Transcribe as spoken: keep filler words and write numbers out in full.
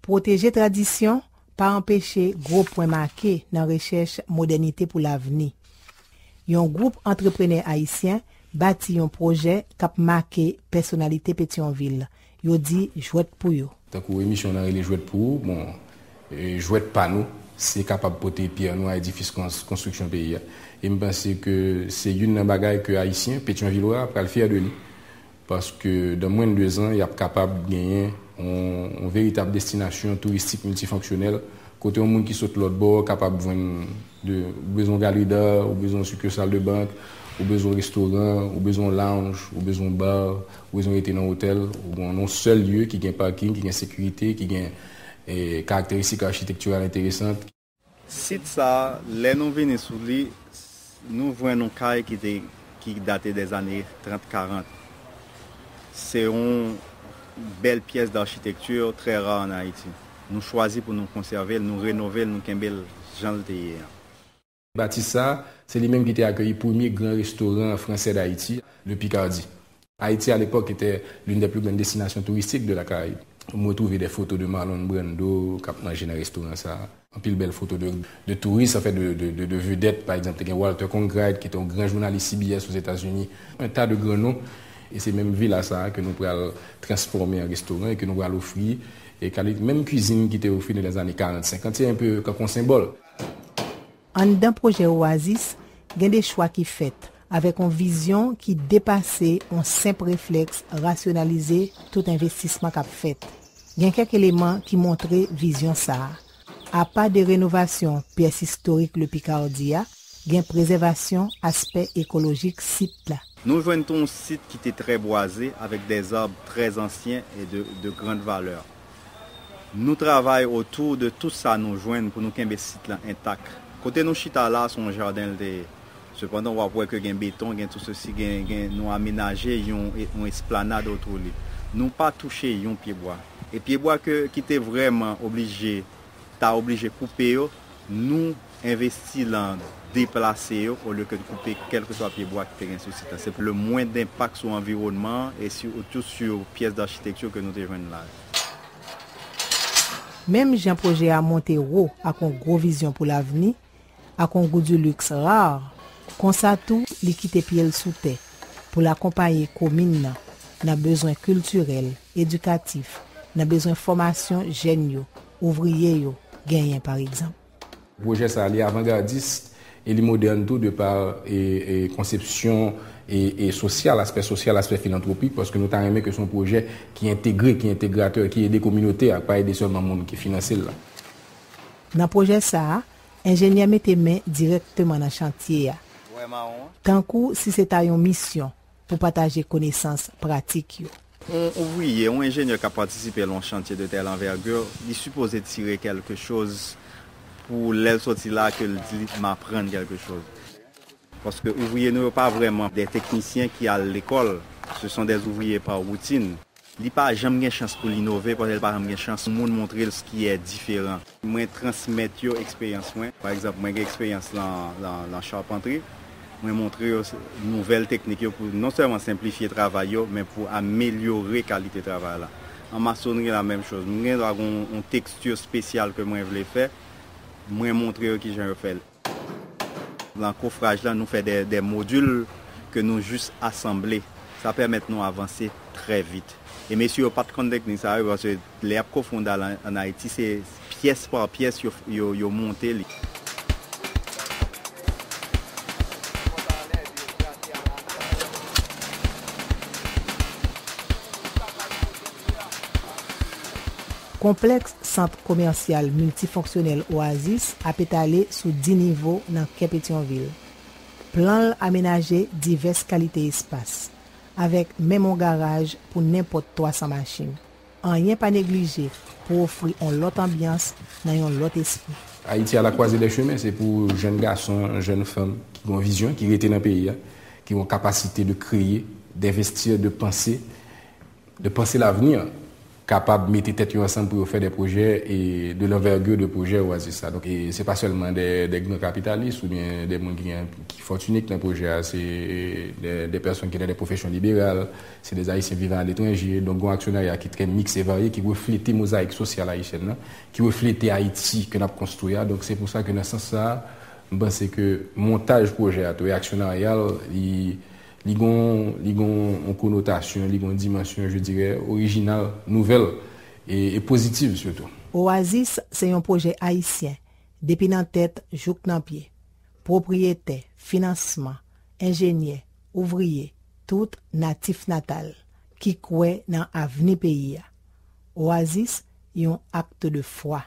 Pwoteje tradisyon pa anpeche gwo pwen make nan rechèch modènite pou lavni. Yon gwoup antreprenè ayisyen bati yon pwojè k ap make pèsonalite Petyonvil. Yo di jwèt pou yo. Tankou emisyon nan rele Jwèt pou ou, bon, e, jwèt pa nou, se kapab pote pyè nou a edifis kons-, konstriksyon peyi a. E m panse ke se youn nan bagay ke Ayisyen, Petyonvilwa, pral fyè de li. Paske dan mwens de dezan, y ap kapab genyen yon, yon veritab destinasyon touristik miltifonksyonèl, kote yon moun ki sot lòt bò kapab jwenn de, ou bezwen yon galeri d'art, ou bezwen yon sikisal de bank, ou bezwen yon restoran, ou bezwen yon lounge, ou bezwen yon bar, ou bezwen rete nan otèl, ou gen yon sèl lye ki gen pakin, ki gen sekirite, ki gen, eh, karakteristik achitektiral enteresan. Sit sa a, lè nou vini sou li, nou jwenn yon kay ki te, ki date des années trente, quarante. Se yon bèl pyès d'architecture très rare en Haïti. Nou chwazi pou nou konsève l, nou renove l, nou kenbe l jan l te ye a. Batis sa a, se li menm ki te akeyi premye gran restoran fransè Dayiti, Le Picardie. Haïti, à l'époque, était l'une des plus grandes destinations touristiques de la Caraïbe. M retwouve de foto de Marlon Brando k ap manje nan restoran sa a. Anpil bèl foto de, de touris, anfèt, de, de, de, de vedèt. Pa egzanp, te gen Walter Cronkite, ki te yon gran jounalis C B S Ozetazini. Un tas de grands noms. E se menm vila sa a ke nou pral transfòme an restoran e ke nou pral ofri, e kali-, menm kwizin ki te ofri nan lèzane karant, senkant, se un peu kankou yon senbòl. Anndan pwojè Oasis, gen de chwa ki fèt, avèk yon vizyon ki depase yon senp reflèks rasyonalize tout envestisman k ap fèt. Gen kèk eleman ki montre vizyon sa a. Apa de renovasyon pyès istorik Le Picardie a, gen prezèvasyon aspè ekolojik sit la. Nou jwenn tou yon sit ki te trè bwaze, avèk des arbres très anciens et de, de grande valeur. Nou travay otou de tout sa nou jwenn pou nou kenbe sit lan entak. Kote nou chita la, se yon jaden l te ye. Sepandan, w ap wè ke gen beton, gen tout sesi, gen, gen, nou amenaje yon, yon esplanad otou li. Nou pa touche yon pye bwa. E pye bwa ke, ki te vrèman oblije, ta oblije koupe yo, nou envesti lan deplase yo olye ke koupe kèlkeswa pye bwa ki te gen sou sit lan. Se le mwen denpak sou anviwònman an e sitou sou pyès d'architecture ke nou te jwenn la. Menm jan pwojè a monte wo ak yon gwo vizyon pou lavni, ak yon gou di liks ra, konsa tou li kite pye l sou tè pou l akonpaye komin nan nan bezwen kiltirèl, edikatif, nan bezwen fòmasyon jèn yo, ouvriye yo, genyen, pa egzanp. Pwojè sa a, li avangadis e li modèn tou de pa, e, e, konsepsyon, e, e sosyal, aspè sosyal, aspè filantwopik, paske nou ta renmen ke se yon pwojè ki entegre, ki entegratè, ki ede kominote a, pa ede sèlman moun ki finanse l la. Nan pwojè sa a, enjenyè mete men dirèkteman nan chantye a, tankou si se ta yon misyon pou pataje konesans pratik yo. Yon ouvriye, yon enjenyè k ap patisipe nan yon chantye de tèl anvègir, li sipoze tire kèlke choz pou lè l soti la ke l di, "M aprann kèlke choz." Paske ouvriye nou yo pa vrèman de teknisyen ki al lekòl, ce sont des ouvriers par routine. Li pa janm gen chans pou l inove, paske l pa janm gen chans moun montre l sa ki diferan. Mwen transmèt yo eksperyans mwen. Pa egzanp, mwen gen eksperyans lan, lan, lan charpentry. Mwen montre yo s-, nouvèl teknik yo pou non sèlman senplifye travay yo, men pou amelyore kalite travay la. An masonri, la menm choz. Mwen gen dwa gen yon, yon teksti espesyal ke mwen vle fè, mwen montre yo kijan yo fè l. Nan kofraj lan, nou fè de, de modil ke nou jis asanble. Sa pèmèt nou avanse trè vit. E mesye yo pa t konn teknik sa yo, paske lè y ap kofondal an, an Ayiti, se pyès pa pyès yo, yo, yo monte li. Konplèks sant komèsyal miltifonksyonèl Oasis ap etale sou dis nivo nan kè Petyonvil. Plan l amenaje divès kalite espas, avèk menm yon garaj pou nenpòt twa san machin. Anyen pa neglije pou ofri yon lòt anbyans nan yon lòt espri. Ayiti à la croisée des chemins, se pou jèn gason, jèn fanm ki gen yon vizyon, ki rete nan peyi a, ki gen yon kapasite de kreye, d'investir, de panse, de panse lavni an. kapab mete tèt yo ansanm pou yo fè de pwojè e de l'envergure de pwojè Oasis sa. Donk, e se pa sèlman de, de gran kapitalis oubyen de moun ki gen, ki fòtine ki nan pwojè a, se de, de pèsonn ki nan de pwofesyon liberal, se de Ayisyen vivan aletranje. Donk, gon aksyonarya ki trè miks e varye, ki reflete mozayik sosyal ayisyèn nan, ki reflete Ayiti ke n ap konstwi a. Donk, se pou sa ke nan sans sa, m panse ke montaj pwojè a tou e aksyonarya l, li, li gon, li gon yon konotasyon, li gon dimansyon, je dirais, orijinal, nouvèl e, e pozitiv sitou. Oasis se yon pwojè ayisyen, depi nan tèt jouk nan pye. Pwopriyetè, finansman, enjenyè, ouvriye, tout natif natal, ki kwè nan avni peyi a. Oasis, yon acte de foi.